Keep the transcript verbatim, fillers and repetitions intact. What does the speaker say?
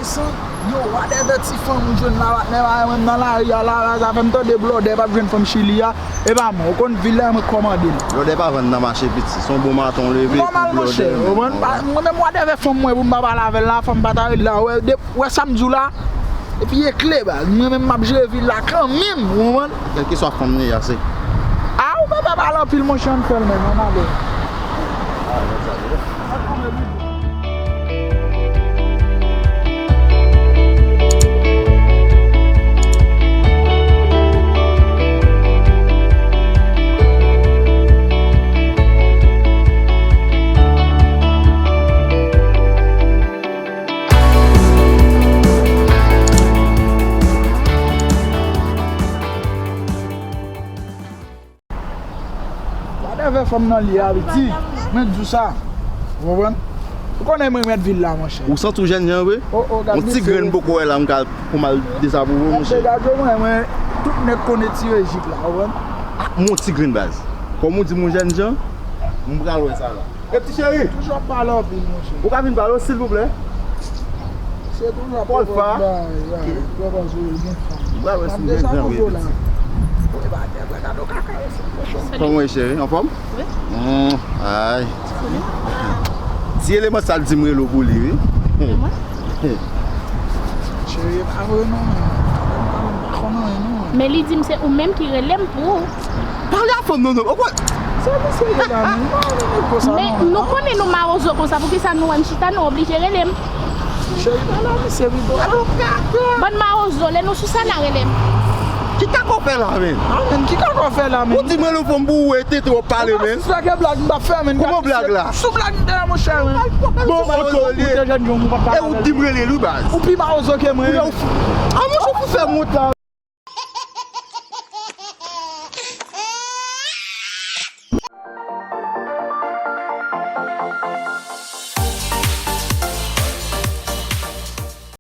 San, yo, whatever ti fanm ou jwenn la, patnè, pa mwen nan lari a la, la, sa fè m tande blòdè p ap jwenn fanm Chili a. E pa mwen, ou konn vil la, mwen kòmande l. Blòdè pa vann nan mache piti, se yon bon maten w leve pou blòdè. Nòmal, monchè, ou konprann? Mwen menm, whatever fanm mwen, pou m pa pale avè l la, fanm pa ta ret la, wè, de, wè sa m di w la, epi e kle, baz. Mwen menm, m ap jere vil la kanmenm, ou konprann? Kèlkeswa fanm li ye a, se. A, ou pa, pa pale anpil, monchè, ann fè l menm, ann ale. Whatever fanm nan li a, piti. Mwen di w sa. Ou konprann? Ou konnen mwen mèt vil la, monchè. Ou santi w jènjan vre? Oh, oh, gad yon ti grenn poko wè la, m ka pou m al dezapwouve w, monchè. Gad yo, mwen, mwen, tout nèg konnen ti Rejik la, ou konprann? Ah, m yon ti grenn baz. Kòm ou di m yon jènjan, m pral wè sa la. E ti cheri. Toujou ap pale anpil, monchè. Ou ka vin pale w, silvouplè? Se toujou ap pale bagay, bagay. Ou pa panse gen fanm. M pral wè si m gen jan vre, piti. Kòman w ye, cheri? Anfòm? Wi. Hmm, ay. Ti eleman sa l di m rele w pou li, wi. E mwen? Cheri, e pa vre non, men. M pa konn anyen non, men. Men li di m se ou menm ki rele m pou ou. Pale a fanm non, non. Ou konn sa misye ye la menm? Non, non, non, konsa non. Men nou konnen nou mawozo konsa, poukisa nou wè m chita, nou oblije rele m? Cheri, pale a misye pito. Bann mawozo, lè nou sou sa n a rele m. Ki kaka w fè la menm? A menm, ki kaka w fè la menm? Ou di m rele w fanm pou ou wè tete w ap pale menm. Ou pa sispèk e blag m t ap fè menm. Kòman blag la? Sou blag m te la, monchè, menm. Bon, ok, ou te jènjan, ou pa t pale avè l. E ou di m rele l, wi, baz. Ou pi mawozo ke mwen. A, monchè, ou fè m wont la.